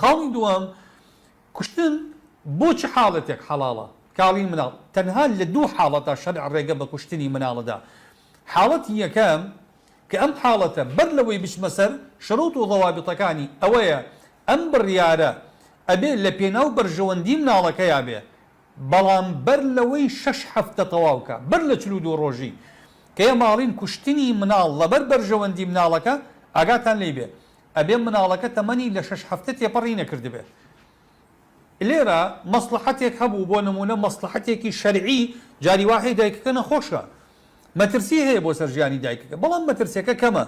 خاڵی دووەم، کوشتن بۆ چ حاڵەتێک حەڵاڵە؟ کاڵین مناڵ تەنها لە دوو حاڵەتا شەرع ڕێگە بە کوشتنی مناڵەدا، حاڵەتی یەکەم کە ئەم حاڵەتە بەر لەوەی بچمە سەر شروط و ضوابطەکانی ئەوەیە ئەم بڕیارە ئەبێ لە پێناو بەرژەوەندی مناڵەکەیا بێ بەڵام بەر لەوەی شەش هەفتە تەواو کا بەر لە 42 ڕۆژی کە ئێمە ئەڵێین کوشتنی مناڵ لەبەر بەرژەوەندی مناڵەکە ئاگاتان لێی بێ ئەبێ مناڵەکە تەمەنی لە شەش هەفتە تێپەڕی نەکردبێ. لێرە مەسڵەحەتێک هەبوو بۆ نموونە مەسڵەحەتێکی شەرعی جاری وا هەیە دایکەکە نەخۆشە مەترسی هەیە بۆ سەر ژیانی دایکەکە بەڵام مەترسیەکە کەمە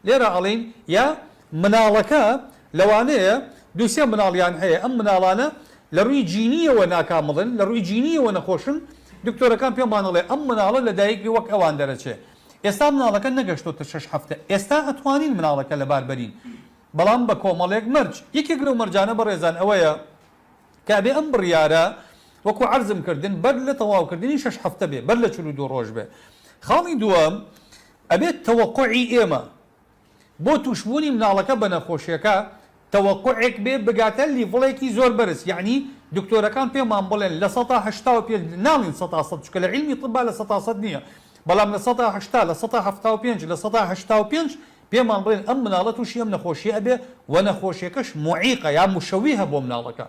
لێرە ئەڵێین یا مناڵەکە لەوانەیە دوو سێ مناڵیان هەیە ئەم مناڵانە لە ڕووی جینیەوە ناکامڵن لە ڕووی جینیەوە نەخۆشن دکتۆرەکان پێمان ئەڵێ ئەم مناڵە لە دایک بێ وەک ئەوان دەرەچێ ئێستا مناڵەکە نەگەشتۆتە شەش هەفتە ئێستا ئەتوانین مناڵەکە لەبار بەرین بەڵام بە کۆمەڵێک مەرج یەکێک لەو مەرجانە بەڕێزان ئەوەیە کە ئەبێ ئەم بڕیارە وەکو عەرزم کردن بەر لە تەواوکردنی شەش هەفتە بێ بەر لە 42 ڕۆژ بێ خاڵی دووەم ئەبێت تەوەقوعی ئێمە بۆ تووشبوونی مناڵەکە بە نەخۆشیەکە تەوەقوعێک بێ بگاتە level ێکی زۆر بەرز یەعنی دکتۆرەکان پێمان بڵێن 85% ناڵین 100% چونکە لە عیلمی طبا 100% نییە بەڵام 80% 75% 85% پێمان بڵێن ئەم مناڵە تووشی ئەم نەخۆشیە ئەبێ وە نەخۆشیەکەش معیقە یا مشوهە بۆ مناڵەکە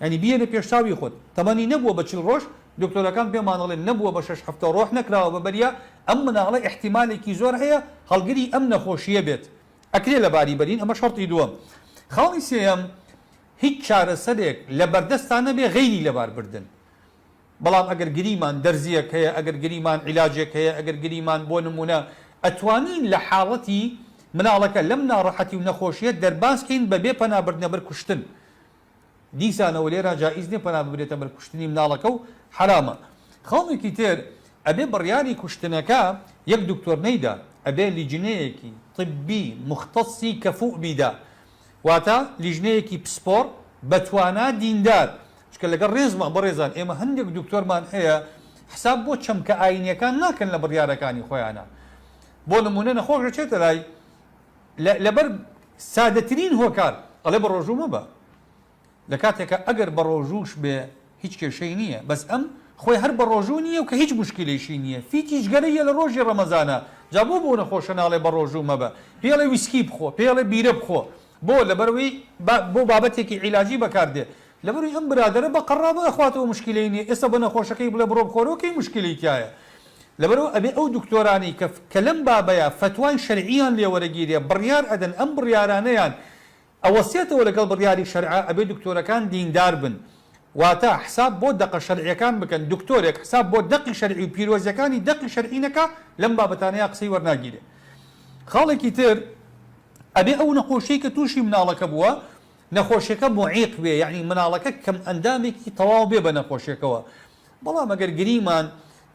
یانی بیەنە پێش چاوی خۆت تەمەنی نەبووە بە 40 ڕۆژ دکتۆرەکان پێمان ئەڵێن نەبووە بە شەش هەفتە ڕۆح نەکراوە بە بەریا ئەم مناڵە ئیحتیمالێکی زۆر هەیە هەڵگری ئەم نەخۆشیە بێت ئەکرێ لەباری بەرین ئەمە شەرتی دووەم خاڵی سێیەم هیچ چارەسەرێک لە بەردەستا نەبێ غەیری لەبار بردن بەڵام ئەگەر گریمان دەرزیەک هەیە ئەگەر گریمان عیلاجێک هەیە ئەگەر گریمان بۆ نمونە ئەتوانین لە حاڵەتی مناڵەکە لەم ناڕەحەتی و نەخۆشیە دەرباز کەین بەبێ پەنا بردنە بەر کوشتن دیسانەوە لێرە جائیز نیە پەنا ببرێتە بەر کوشتنی مناڵەکە و حەرامە. خاڵێکی تر ئەبێ بڕیاری کوشتنەکە یەک دکتۆر نەیدا ئەبێ لیجنەیەکی طبی مختصی کەفوء بیدا واتە لیژنەیەکی پسپۆڕ بەتوانا دیندار چونکە لەگەڵ ڕێزمان بەڕێزان ئێمە هەندێک دکتۆرمان هەیە حساب بۆ چەمکە ئاینیەکان ناکەن لە بڕیارەکانی خۆیانا بۆ نمونە نەخۆش ئەچێتە لای لەبەر سادەترین هۆکار ئەڵێ بەڕۆژوو مەبە لە کاتێکا ئەگەر بەڕۆژووش بێ هیچ کێشەی نییە بەس ئەم خۆی هەر بەڕۆژوو نییە و کە هیچ موشکیلەیشی نییە فیتی جگەرەیە لە ڕۆژی ڕەمەزانا جا بۆ بەو نەخۆشە ناڵێ بەڕۆژوو مەبە پێی ئەڵێ ویسکی بخۆ پێی ئەڵێ بیرە بخۆ بۆ لەبەرئەوەی بۆ بابەتێکی عیلاجی بەکار دێ لەبەرئەوەی ئەم برادەرە بە قەڕابە ئەخواتەوە موشکیلەی نییە ئێستا بە نەخۆشەکەی بڵێ بڕۆ بخۆرەوە کەی موشکیلەی تیایە لەبەرئەوە ئەبێ ئەو دکتۆرانەی کە کە لەم بابەیا فەتوای شەرعیان لێ وەرەگیرێ بڕیار ئەدەن ئەم بڕیارانەیان ئەوەستێتەوە لەگەڵ بڕیاری شەرعا ئەبێ دکتۆرەکان دیندار بن واتە حساب بۆ دەقە شەرعیەکان بکەن دکتۆرێک حساب بۆ دەقی شەرعی و پیرۆزیەکانی دەقی شەرعی نەکا لەم بابەتانەیا قسەی وەرناگیرێ خاڵێکی تر ئەبێ ئەو نەخۆشیەی کە توشی مناڵەکە بووە نەخۆشیەکە معیق بێ یەعنی مناڵەکە کەم ئەندامێکی تەواو بێ بە نەخۆشیەکەوە بەڵام ئەگەر گریمان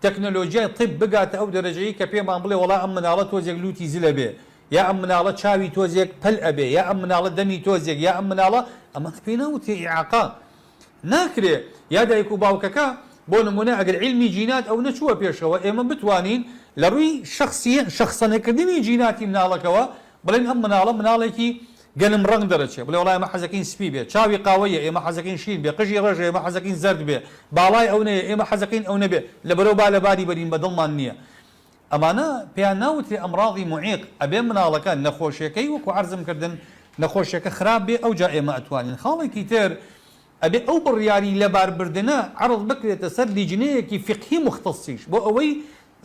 تەکنەلۆجیای طب بگاتە ئەو دەرەجەی کە پێمان بڵێ وەڵا ئەم مناڵە تۆزێک لوتی زل ئەبێ یا ئەم مناڵە چاوی تۆزێک پەل ئەبێ یا ئەم مناڵە دەمی تۆزێک یا ئەم مناڵە ئەمە پێی ناوترێ ئیعاقە ناکرێ یا دایک و باوکەکە بۆ نمونە ئەگەر عیلمی جینات ئەو نەچووە پێشەوە ئێمە بتوانین لە ڕووی شەخسی شەخسەنەکردنی جیناتی مناڵەکەوە بڵێن ئەم مناڵە مناڵێکی گەنم ڕەنگ دەرەچێ بڵێ وەڵا ئێمە حەزەکەین سپی بێ چاوی قاوەیە ئێمە حەزەکەین شین بێ قژی ڕەشە ئێمە حەزەکەین زەرد بێ باڵای ئەو نەیە ئێمە حەزەکەین ئەو نەبێ لەبەرەو با لەباری بەرین بە دڵمان نییە ئەمانە پێیان ناوترێ ئەمڕاضی معیق ئەبێ مناڵەکە نەخۆشیەکەی وەکو عەرزم کردن نەخۆشیەکە خراپ بێ ئەوجا ئێمە ئەتوانین خاڵێکی تر ئەبێ ئەو بڕیاری لەبار بردنە عەرض بکرێتە سەر لیجنەیەکی فیقهی موختەسیش بۆ ئەوەی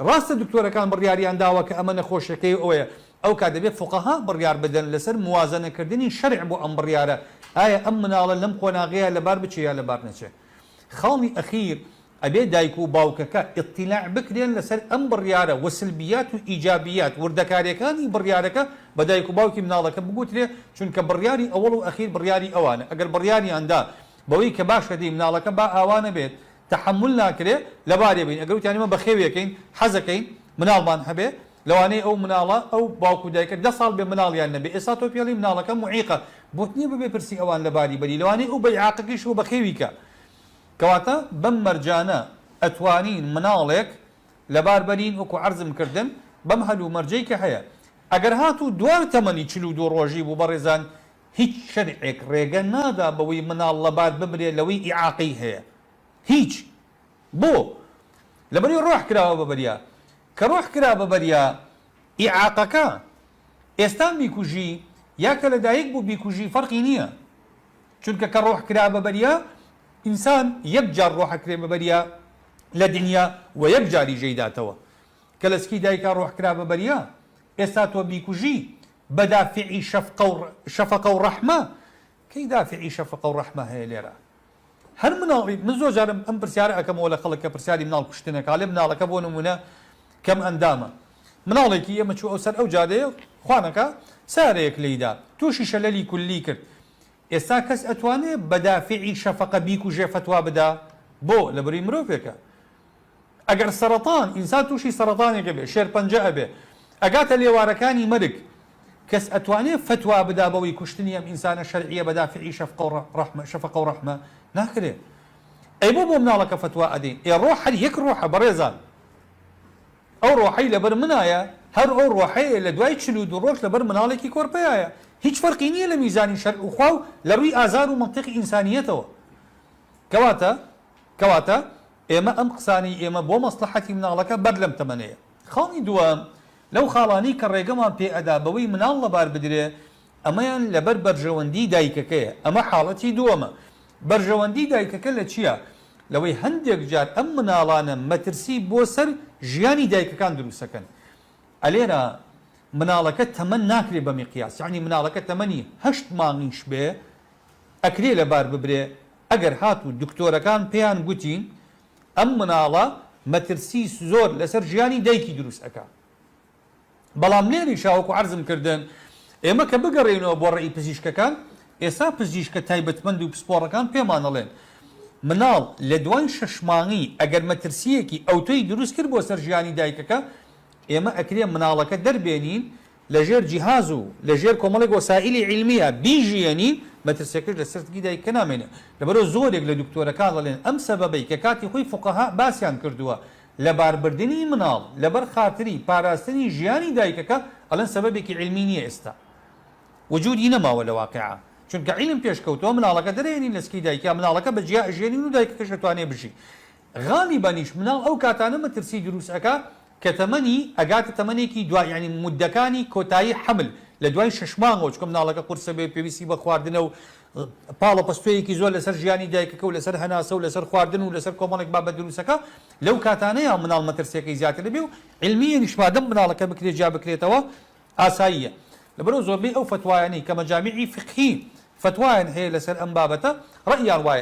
ڕاستە دکتۆرەکان بڕیاریان داوە کە ئەمە نەخۆشیەکەی ئەوەیە ئەو کات دەبێ فوقەها بڕیار بدەن لەسەر موازەنە کردنی شەرع بۆ ئەم بڕیارە ئایا ئەم مناڵە لەم قۆناغەیە لەبار بچێ یا لەبار نەچێ خاڵی ئەخیر ئەبێ دایک و باوکەکە ئیتیلاع بکرێن لەسەر ئەم بڕیارە وە سلبیات و ئیجابیات وردەکاریەکانی بڕیارەکە بە دایک و باوکی مناڵەکە بگوترێ چونکە بڕیاری ئەوەڵ و ئەخیر بڕیاری ئەوانە ئەگەر بڕیاریان دا بەوەی کە باشە دەی مناڵەکە با ئاوا نەبێت تەحەمول ناکرێ لەبارێ بین ئەگەر وتیان ئێمە بەخێویەکەین حەزەکەین مناڵمان هەبێ لەوانەیە ئەو مناڵە ئەو باوک و دایکە دە ساڵ بێ مناڵیان نەبێ ئێستا تۆ پێڵی مناڵەکە معیقە بۆت نییە ببێ پرسی ئەوان لەباری بەری لەوانەیە ئەو بە ئیعاقەکەیشەوە بەخێوی کە کەواتە بەم مەرجانە ئەتوانین مناڵێک لەبار بەرین وەکو عەرزم کردن بەم هەلومەرجەی کە هەیە ئەگەر هاتوو دوار تەمەنی 42 ڕۆژی بوو بەڕێزان. هیچ شەرعێک ڕێگە نادا بەوەی مناڵ لەبار ببرێ لەوەی ئیعاقەی هەیە هیچ بۆ؟ لەبەرئەوەی ڕۆح کراوە بە بەریا کە ڕۆح کرا بە بەریا ئیعاقەکە ئێستا بیکوژی یا کە لەدایک بوو بیکوژی فەرقی نییە چونکە کە ڕۆح کرا بە بەریا ئینسان یەک جار ڕۆح ئەکرێ بە بەریا لە دنیا وە یەک جاریش ئەیداتەوە کە لە سکی دایکا ڕۆح کرا بە بەریا ئێستا تۆ بیکوژی بە دافعی شەفقە و شەفەقە و ڕەحمە کەی دافعی شەفەقە و ڕەحمە هەیە لێرە هەر مناڵی من زۆر جارم ئەم پرسیارە ئەکەمەوە لە خەڵک کە پرسیاری مناڵ کوشتنەکە ئەڵێ مناڵەکە بۆ نمونە کەم ئەندامە مناڵێکی ئێمە چوو ئەو سەر ئەو جادەیە خوانەکە سارەیەک لێیدا تووشی شەلەلی کولی کرد ئێستا کەس ئەتوانێ بە دافعی شەفەقە بیکوژێ فەتوا بدا؟ بۆ؟ لەبەرئەوەی مرۆڤێکە. ئەگەر سەرەتان، ئینسان تووشی سەرەتانێک ئەبێ، شێرپەنجە ئەبێ، ئەگاتە لێوارەکانی مەرگ، کەس ئەتوانێ فەتوا بدا بەوەی کوشتنی ئەم ئینسانە شەرعیە بە دافعی شەفقە و ڕەحمە، شەفەقە و ڕەحمە؟ ناکرێ. ئەی بۆ بۆ مناڵەکە فەتوا ئەدەین؟ ئێ ڕۆح هەر یەک ڕۆحە بەڕێزان. ئەو ڕۆحەی لەبەر منایە هەر ئەو ڕۆحەیە لە دوای 42 ڕۆژ لەبەر مناڵێکی کۆرپەیایە هیچ فەرقی نیە لە میزانی شەرع و خوا و لە ڕووی ئازار و مەنتیقی ئینسانیەتەوە کەواتە کەواتە ئێمە ئەم قسانەی ئێمە بۆ مەسڵەحەتی مناڵەکە بەر لەم تەمەنەیە خاڵی دووەم لەو خاڵانەی کە ڕێگەمان پێ ئەدا بەوەی مناڵ لەبار بدرێ ئەمەیان لەبەر بەرژەوەندی دایکەکەیە، ئەمە حاڵەتی دووەمە. بەرژەوەندی دایکەکە لە چییە؟ لەوەی هەندێک جار ئەم مناڵانە مەترسی بۆ سەر ژیانی دایکەکان دروستەکەن. ئەلێرە مناڵەکە تەمەن ناکرێ بە میقیاس، یەعنی مناڵەکە تەمەنی هەشت مانگیش بێ ئەکرێ لەبار ببرێ ئەگەر هاتوو دکتۆرەکان پێیان گوتین ئەم مناڵە مەترسی زۆر لەسەر ژیانی دایکی دروست ئەکا. بەڵام لێریشا وەکو عەرزم کردن ئێمە کە بگەڕێینەوە بۆ ڕێی پزیشکەکان ئێستا پزیشکە تایبەتمەند و پسپۆڕەکان پێمان ئەڵێن مناڵ لە دوای شەش مانگی ئەگەر مەترسییەکی ئەوتۆی دروست کرد بۆ سەر ژیانی دایکەکە ئێمە ئەکرێ مناڵەکە دەربێنین لە ژێر جیهاز و لە ژێر کۆمەڵێک وەسائیلی عیلمیە بیژیێنین مەترسیەکەش لە سەر سکی دایکەکە نامێنێ لەبەرئەوە زۆرێک لە دکتۆرەکان ئەڵێن ئەم سەبەبەی کە کاتی خۆی فوقەها باسیان کردووە لەباربردنی مناڵ لەبەر خاتری پاراستنی ژیانی دایکەکە ئەڵێن سەبەبێکی عیلمی نیە ئێستا وجودی نەماوە لە واقیعا چونکە عیلم پێشکەوتوە مناڵەکە دەرئەیەنین لە سکی دایکیا مناڵەکە بە جیا ئەژیەنین و دایکەکەش ئەتوانێ بژی غالیبەنیش مناڵ ئەو کاتانە مەترسی دروست ئەکا کە تەمەنی ئەگاتە تەمەنێکی دوا یانی مودەکانی کۆتایی حەمل لە دوای شەش مانگەوە چونکە مناڵەکە قورسە بێ پێویستی بە خواردنە و پاڵە پەستۆیەکی زۆر لەسەر ژیانی دایکەکە و لەسەر هەناسە و لەسەر خواردن و لەسەر کۆمەڵێک بابەت دروستەکا لەو کاتانەیا مناڵ مەترسیەکەی زیاتر دەبێ و عیلمیەنیش مادەم مناڵەکە بکرێ جیا بکرێتەوە ئاساییە لەبەرئەوە زۆربەی ئەو فەتوایانەی کە مەجامیعی فیقهی فەتوایان هەیە لەسەر ئەم بابەتە ڕەئیان وایە.